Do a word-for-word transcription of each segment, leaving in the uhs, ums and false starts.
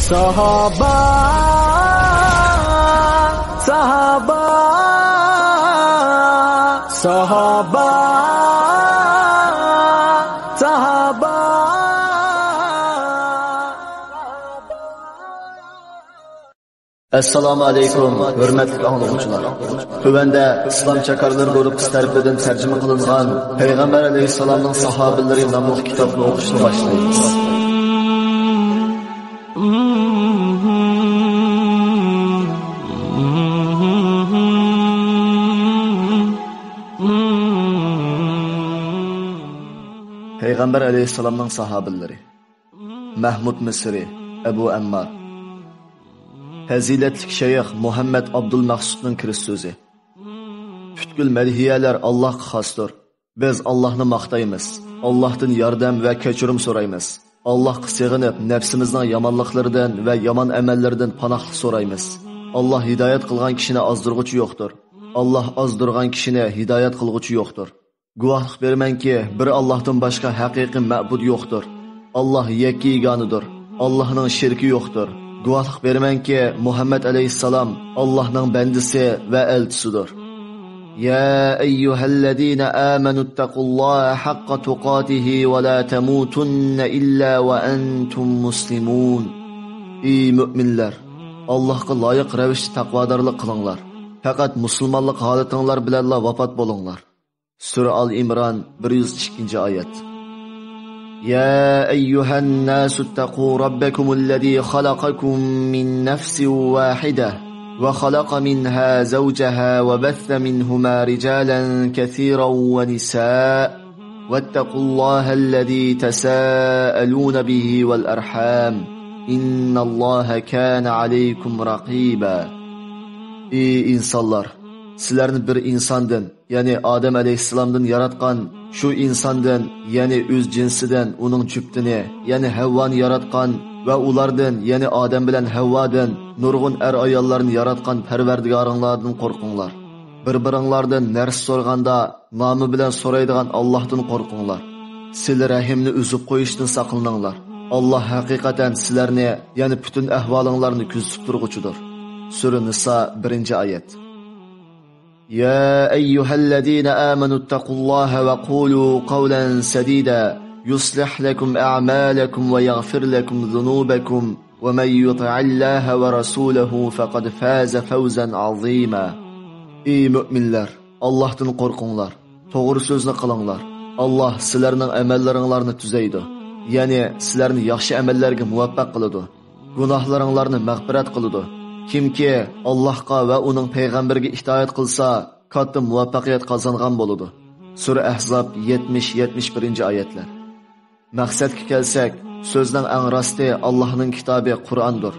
ساھابا، ساھابا، ساھابا، ساھابا. ئەسسالامۇ ئەلەيكۇم، ھۆرمەتلىك ئاڭلىغۇچىلار. تۆۋەندە ئىسلام چاكارلىرى گۇرۇپپىسى تەرىپىدىن تەرجىمە قىلىنغان پەيغەمبەر ئەلەيھىسسالامنىڭ ساھابىلىرى ناملىق كىتابنى ئوقۇشنى باشلايمىز. پەيغەمبەر ئەلەيھىسسالامنىڭ ساھابىلىرى. مەھمۇد مىسرى، ئەبۇ ئەممار. پەزىلەتلىك شەيخ مۇھەممەد ئابدۇل مەخسۇتنىڭ كىرىش سۆزى. پۈتكۈل مەدھىيەلەر ئاللاھقا خاستۇر. بىز ئاللاھنى ماختايمىز. ئاللاھتىن ياردەم ۋە كەچۈرۈم سورايمىز. ئاللاھقا سېغىنىپ، نەپسىمىزنىڭ يامانلىقلىرىدىن ۋە يامان ئەمەللىرىدىن پاناھلىق سورايمىز. ئاللاھ ھىدايەت قىلغان كىشىنى ئازدۇرغۇچى يوقتۇر. ئاللاھ ئازدۇرغان كىشىنى ھىدايەت قىلغۇچى يوقتۇر. گۇۋاھلىق بېرىمەنكى، بىر ئاللاھتىن باشقا ھەقىقىي مەبۇد يوقتۇر. ئاللاھ يەككە يېگانىدۇر. ئاللاھنىڭ شېرىكى يوقتۇر. گۇۋاھلىق بېرىمەنكى، مۇھەممەد ئەلەيھىسسالام ئاللاھنىڭ بەندىسى ۋە ئەلچىسىدۇر. يا أيها الذين آمنوا اتقوا الله حق تقاته ولا تموتن إلا وأنتم مسلمون. ئى مۆمىنلەر، ئاللاھقا لايىق رەۋىشتە تەقۋادارلىق قىلىڭلار. پەقەت مۇسۇلمانلىق ھالىتىڭلار بىلەنلا ۋاپات بولۇڭلار. سۈرە ئال ئىمران، بىر يۈز ئىككىنچى ئايەت. يا أيها الناس اتقوا ربكم الذي خلقكم من نفس واحدة وخلق منها زوجها وبث منهما رجالا كثيرا ونساء واتقوا الله الذي تساءلون به والأرحام إن الله كان عليكم رقيبا. ئى ئىنسانلار، سىلەرنى بىر ئىنساندىن، يەنى ئادەم ئەلەيھىسسالامدىن ياراتقان، شۇ ئىنساندىن، يەنى ئۆز جىنسىدىن ئۇنىڭ جۈپتىنى، يەنى ھەۋۋانى ياراتقان ۋە ئۇلاردىن، يەنى ئادەم بىلەن ھەۋۋادىن نۇرغۇن ئەر-ئاياللارنى ياراتقان پەرۋەردىگارىڭلاردىن قورقۇڭلار. بىر-بىرىڭلاردىن نەرسە سورىغاندا، نامى بىلەن سورايدىغان ئاللاھتىن قورقۇڭلار. سىلە رەھىمنى ئۈزۈپ قويۇشتىن ساقلىنىڭلار. ئاللاھ ھەقىقەتەن سىلەرنى، يەنى پۈتۈن ئەھۋالىڭلارنى كۆزىتىپ تۇرغۇچىدۇر. سۈرە نىسا، بىرىنچى ئايەت. يا أيها الذين آمنوا اتقوا الله وقولوا قولا سديدا يصلح لكم أعمالكم ويغفر لكم ذنوبكم ومن يطع الله ورسوله فقد فاز فوزا عظيما. ئى مۆمىنلەر، ئاللاھتىن قورقۇڭلار، توغرا سۆزنى قىلىڭلار. ئاللاھ سىلەرنىڭ ئەمەللىرىڭلارنى تۈزەيدۇ، يەنى سىلەرنى ياخشى ئەمەللەرگە مۇۋەپپەق قىلىدۇ. گۇناھلىرىڭلارنى مەغپىرەت قىلىدۇ. كىمكى ئاللاھقا ۋە ئۇنىڭ پەيغەمبىرىگە ئىتائەت قىلسا، كاتتا مۇۋەپپەقىيەت قازانغان بولىدۇ. سۈرە ئەھزاب، يەتمىش، يەتمىش بىرىنچى ئايەتلەر. مەقسەتكە كەلسەك، سۆزنىڭ ئەڭ راستى ئاللاھنىڭ كىتابى قۇرئاندۇر.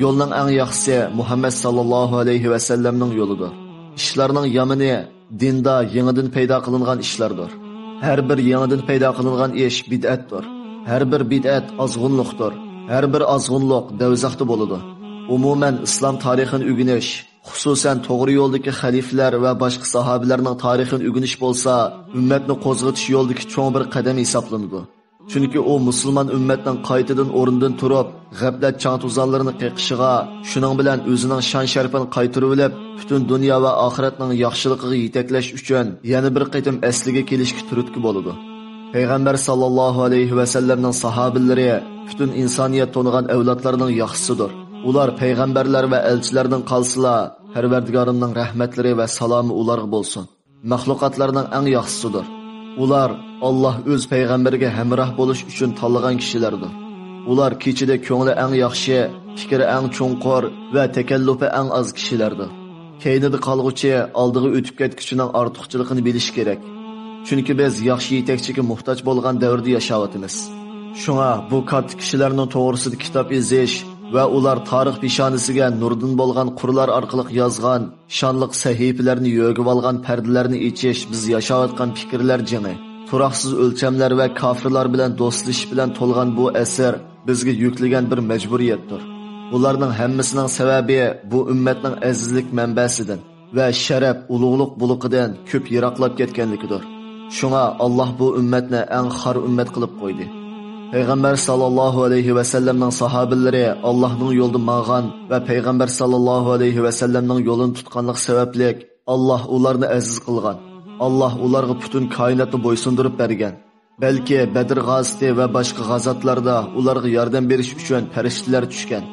يولنىڭ ئەڭ ياخشىسى مۇھەممەد ساللاللاھۇ ئەلەيھى ۋەسەللەمنىڭ يولىدۇر. ئىشلارنىڭ يامىنى دىندا يېڭىدىن پەيدا قىلىنغان ئىشلاردۇر. ھەر بىر يېڭىدىن پەيدا قىلىنغان ئىش بىدئەتتۇر. ھەر بىر بىدئەت ئازغۇنلۇقتۇر. ھەر بىر ئازغۇنلۇق دەۋزەختە بولىدۇ. ئومۇمەن، ئىسلام تارىخىنى ئۆگىنىش، خۇسۇسەن، توغرا يولدىكى خەلىپىلەر ۋە باشقا ساھابىلەرنىڭ تارىخىنى ئۆگىنىش بولسا، ئۈممەتنى قوزغىتىش يولىدىكى چوڭ بىر قەدەم ھېسابلىنىدۇ. چۈنكى ئۇ مۇسۇلمان ئۈممەتنىڭ قايتىدىن ئورنىدىن تۇرۇپ، غەپلەت چاڭ-توزانلىرىنى قېقىشىغا، شۇنىڭ بىلەن ئۆزىنىڭ شان-شەرىپىنى قايتۇرۇۋېلىپ، پۈتۈن دۇنيا ۋە ئاخىرەتنىڭ ياخشىلىقىغا يېتەكلەش ئۈچۈن يەنە بىر قېتىم ئەسلىگە كېلىشكە تۈرتكە بولىدۇ. پەيغەمبەر ساللاللاھۇ ئەلەيھى ۋەسەللەمنىڭ ساھابىلىرى پۈتۈن ئىنسانىيەت تونۇغان ئەۋلادلارنىڭ ياخشىسىدۇر. ئۇلار پەيغەمبەرلەر ۋە ئەلچىلەردىن قالسىلا، پەرۋەردىگارىمنىڭ رەھمەتلىرى ۋە سالامى ئۇلارغا بولسۇن. مەخلۇقاتلارنىڭ ئەڭ ياخشىسىدۇر. ئۇلار ئاللاھ ئۆز پەيغەمبىرىگە ھەمراھ بولۇش ئۈچۈن تاللىغان كىشىلەردۇر. ئۇلار كېچىدە كۆڭلى ئەڭ ياخشى، پىكرى ئەڭ چوڭقۇر ۋە تەكەللۇپى ئەڭ ئاز كىشىلەردۇر. كەينىدە قالغۇچى ئالدىغا ئۆتۈپ كەتكۈچىنىڭ ئارتۇقچىلىقىنى بىلىشى كېرەك. چۈنكى بىز ياخشى يېتەكچىگە موھتاج بولغان دەۋردە ياشاۋاتىمىز. شۇڭا بۇ كاتتا كىشىلەرنىڭ توغرىسىدا كىتاب يېزىش ۋە ئۇلار تارىخ پېشانىسىگە نۇردىن بولغان قۇرلار ئارقىلىق يازغان شانلىق سەھىپىلەرنى يۆگىۋالغان پەردىلەرنى ئېچىش بىز ياشاۋاتقان پىكىرلەر جېڭى، تۇراقسىز ئۆلچەملەر ۋە كاپىرلار بىلەن دوستلىشىش بىلەن تولغان بۇ ئەسىر بىزگە يۈكلىگەن بىر مەجبۇرىيەتتۇر. بۇلارنىڭ ھەممىسىنىڭ سەۋەبى بۇ ئۈممەتنىڭ ئەزىزلىك مەنبەسىدىن ۋە شەرەپ، ئۇلۇغلۇق بۇلىقىدىن كۆپ يىراقلاپ كەتكەنلىكىدۇر. شۇڭا ئاللاھ بۇ ئۈممەتنى ئەڭ خار ئۈممەت قىلىپ قويدى. پەيغەمبەر ساللاللاھۇ ئەلەيھى ۋەسەللەمنىڭ ساھابىلىرى ئاللاھنىڭ يولىدا ماڭغان ۋە پەيغەمبەر ساللاللاھۇ ئەلەيھى ۋەسەللەمنىڭ يولىنى تۇتقانلىقى سەۋەبلىك، ئاللاھ ئۇلارنى ئەزىز قىلغان. ئاللاھ ئۇلارغا پۈتۈن كائىناتنى بويسۇندۇرۇپ بەرگەن. بەلكى بەدر غازىتى ۋە باشقا غازاتلاردا ئۇلارغا ياردەم بېرىش ئۈچۈن پەرىشتىلەر چۈشكەن.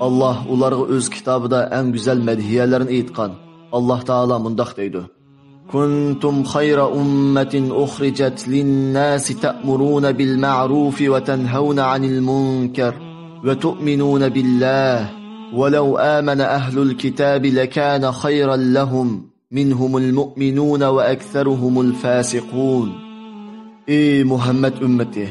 ئاللاھ ئۇلارغا ئۆز كىتابىدا ئەڭ گۈزەل مەدھىيەلەرنى ئېيتقان. ئاللاھ تائالا مۇنداق دەيدۇ: كنتم خير أمة أخرجت للناس تأمرون بالمعروف وتنهون عن المنكر وتؤمنون بالله ولو آمن أهل الكتاب لكان خيرا لهم منهم المؤمنون وأكثرهم الفاسقون. ئى مۇھەممەد ئۈممىتى!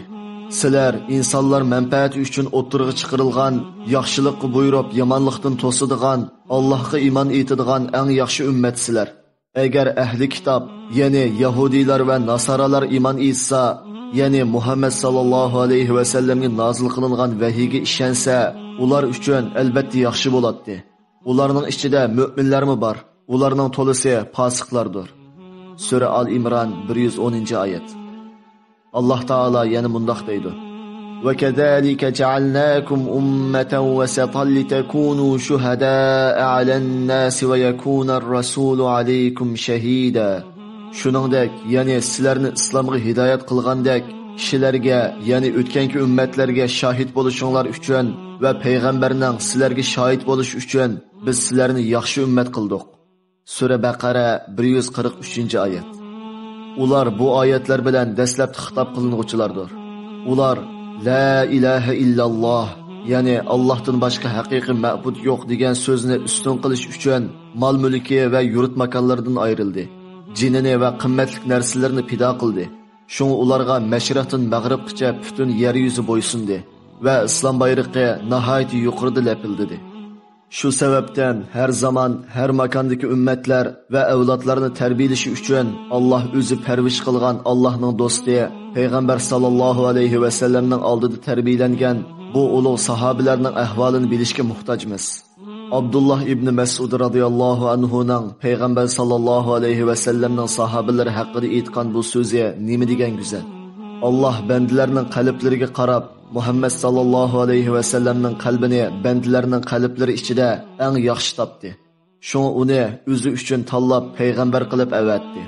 سىلەر ئىنسانلار مەنپەئەتى ئۈچۈن ئوتتۇرىغا چىقىرىلغان، ياخشىلىققا بۇيرۇپ، يامانلىقتىن توسىدىغان، ئاللاھقا ئىمان ئېيتىدىغان ئەڭ ياخشى ئۈممەتسىلەر. ئەگەر ئەھلى كىتاب، يەنى يەھۇدىيلار ۋە ناسارالار ئىمان ئېيتسا، يەنى مۇھەممەد ساللاللاھۇ ئەلەيھى ۋەسەللەمگە نازىل قىلىنغان ۋەھىيگە ئىشەنسە، ئۇلار ئۈچۈن ئەلبەتتە ياخشى بولاتتى. ئۇلارنىڭ ئىچىدە مۆمىنلەرمۇ بار. ئۇلارنىڭ تولىسى پاسىقلاردۇر. سۈرە ئال ئىمران، بىر يۈز ئونىنچى ئايەت. ئاللاھ تائالا يەنە مۇنداق دەيدۇ: وكذلك جعلناكم أمة وسطا لتكونوا شهداء على الناس ويكون الرسول عليكم شهيدا. شۇنىڭدەك، يەنى سىلەرنى ئىسلامغا ھىدايەت قىلغاندەك، كىشىلەرگە، يەنى ئۆتكەنكى ئۈممەتلەرگە شاھىت بولۇشۇڭلار ئۈچۈن ۋە پەيغەمبەرنىڭ سىلەرگە شاھىت بولۇشى ئۈچۈن بىز سىلەرنى ياخشى ئۈممەت قىلدۇق. سۈرە بەقەرە، بىر يۈز قىرىق ئۈچىنچى ئايەت. ئۇلار بۇ ئايەتلەر بىلەن دەسلەپتە خىتاب قىلىنغۇچىلاردۇر. ئۇلار لا ئىلاھە ئىللاللاھ، يەنى ئاللاھتىن باشقا ھەقىقىي مەبۇد يوق دېگەن سۆزنى ئۈستۈن قىلىش ئۈچۈن مال-مۈلكى ۋە يۇرت-ماكانلىرىدىن ئايرىلدى. جېنىنى ۋە قىممەتلىك نەرسىلىرىنى پىدا قىلدى. شۇڭا ئۇلارغا مەشرىقتىن مەغرىبقىچە پۈتۈن يەر يۈزى بويسۇندى ۋە ئىسلام بايرىقى ناھايىتى يۇقىرىدا لەپىلدىدى. شۇ سەۋەبتىن ھەر زامان، ھەر ماكاندىكى ئۈممەتلەر ۋە ئەۋلادلارنى تەربىيەلىشى ئۈچۈن، ئاللاھ ئۆزى پەرۋىش قىلغان ئاللاھنىڭ دوستى، پەيغەمبەر ساللاللاھۇ ئەلەيھى ۋەسەللەمنىڭ ئالدىدا تەربىيەلەنگەن بۇ ئۇلۇغ ساھابىلەرنىڭ ئەھۋالىنى بىلىشكە موھتاجمىز. ئابدۇللاھ ئىبنى مەسئۇد رازىياللاھۇ ئەنھۇنىڭ پەيغەمبەر ساللاللاھۇ ئەلەيھى ۋەسەللەمنىڭ ساھابىلىرى ھەققىدە ئېيتقان بۇ سۆزى نېمە دېگەن گۈزەل! ئاللاھ بەندىلەرنىڭ قەلبلىرىگە قاراپ، مۇھەممەد ساللاللاھۇ ئەلەيھى ۋەسەللەمنىڭ قەلبىنى بەندىلەرنىڭ قەلبلىرى ئىچىدە ئەڭ ياخشى تاپتى. شۇڭا ئۇنى ئۆزى ئۈچۈن تاللاپ پەيغەمبەر قىلىپ ئەۋەتتى.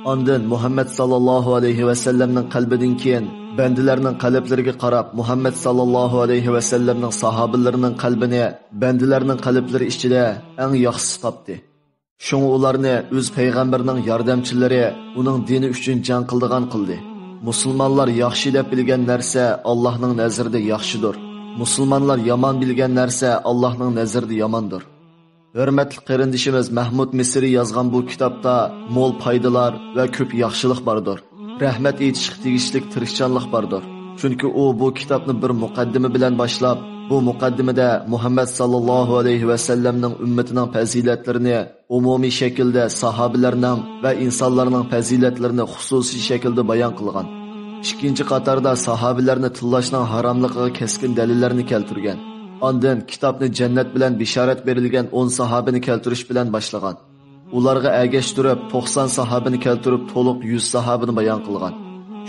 ئاندىن مۇھەممەد ساللاللاھۇ ئەلەيھى ۋەسەللەمنىڭ قەلبىدىن كېيىن بەندىلەرنىڭ قەلبلىرىگە قاراپ، مۇھەممەد ساللاللاھۇ ئەلەيھى ۋەسەللەمنىڭ ساھابىلىرىنىڭ قەلبىنى بەندىلەرنىڭ قەلبلىرى ئىچىدە ئەڭ ياخشىسى تاپتى. شۇڭا ئۇلارنى ئۆز پەيغەمبىرىنىڭ ياردەمچىلىرى، ئۇنىڭ دىنى ئۈچۈن جەڭ قىلىدىغان قىلدى. مۇسۇلمانلار ياخشى دەپ بىلگەن نەرسە ئاللاھنىڭ نەزىرىدە ياخشىدۇر. مۇسۇلمانلار يامان بىلگەن نەرسە ئاللاھنىڭ نەزىرىدە ياماندۇر. ھۆرمەتلىك قېرىندىشىمىز مەھمۇد مىسرى يازغان بۇ كىتابتا مول پايدىلار ۋە كۆپ ياخشىلىق باردۇر. رەھمەت ئېيتىشقا تېگىشلىك تىرىكچانلىق باردۇر. چۈنكى ئۇ بۇ كىتابنى بىر مۇقەددىمە بىلەن باشلاپ، بۇ مۇقەددىمىدە مۇھەممەد ساللاللاھۇ ئەلەيھى ۋەسەللەمنىڭ ئۈممىتىنىڭ پەزىلەتلىرىنى ئومۇمىي شەكىلدە ساھابىلەرنىڭ ۋە ئىنسانلارنىڭ پەزىلەتلىرىنى خۇسۇسىي شەكىلدە بايان قىلغان. ئىككىنچى قاتاردا ساھابىلەرنى تىللاشنىڭ ھاراملىقىغا كەسكىن دەلىللەرنى كەلتۈرگەن. ئاندىن كىتابنى جەننەت بىلەن بېشارەت بېرىلگەن ئون ساھابىنى كەلتۈرۈش بىلەن باشلىغان. ئۇلارغا ئەگەشتۈرۈپ، توقسان ساھابىنى كەلتۈرۈپ، تولۇق يۈز ساھابىنى بايان قىلغان.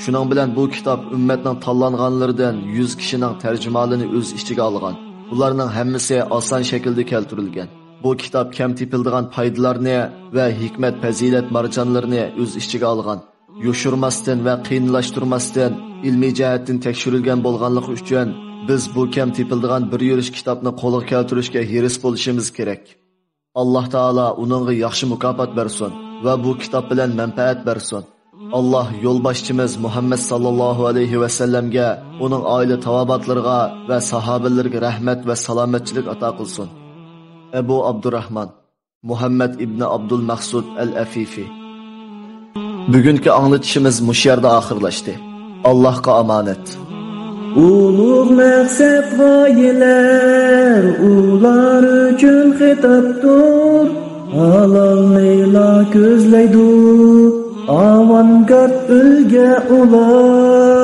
شۇنىڭ بىلەن بۇ كىتاب ئۈممەتنىڭ تاللانغانلىرىدىن يۈز كىشىنىڭ تەرجىمىھالىنى ئۆز ئىچىگە ئالغان. بۇلارنىڭ ھەممىسى ئاسان شەكىلدە كەلتۈرۈلگەن. بۇ كىتاب كەم تېپىلىدىغان پايدىلارنى ۋە ھېكمەت، پەزىلەت مارجانلىرىنى ئۆز ئىچىگە ئالغان. يوشۇرماستىن ۋە قىيىنلاشتۇرماستىن، ئىلمىي جەھەتتىن تەكشۈرۈلگەن بولغانلىقى ئۈچۈن، بىز بۇ كەم تېپىلىدىغان بىر يۈرۈش كىتابنى قولغا كەلتۈرۈشكە ھېرىس بولۇشىمىز كېرەك. ئاللاھ تائالا ئۇنىڭغا ياخشى مۇكاپات بەرسۇن ۋە بۇ كىتاب بىلەن مەنپەئەت بەرسۇن. ئاللاھ يولباشچىمىز مۇھەممەد ساللاللاھۇ ئەلەيھى ۋەسەللەمگە، ئۇنىڭ ئائىلە تاۋابىئاتلىرىغا ۋە ساھابىلىرىگە رەھمەت ۋە سالامەتچىلىك ئاتا قىلسۇن. ئەبۇ ئابدۇراھمان مۇھەممەد ئىبنى ئابدۇل مەخسۇد ئەل ئەفىفى. بۈگۈنكى ئاڭلىتىشىمىز مۇشۇ يەردە ئاخىرلاشتى. ئاللاھقا ئامانەت. ئۇلۇغ مەقسەت غايىلەر ئۇلار ئۈچۈن خىتابتۇر. ھالالنىلا كۆزلەيدۇ ئاۋانگارت ئۈلگە ئۇلار.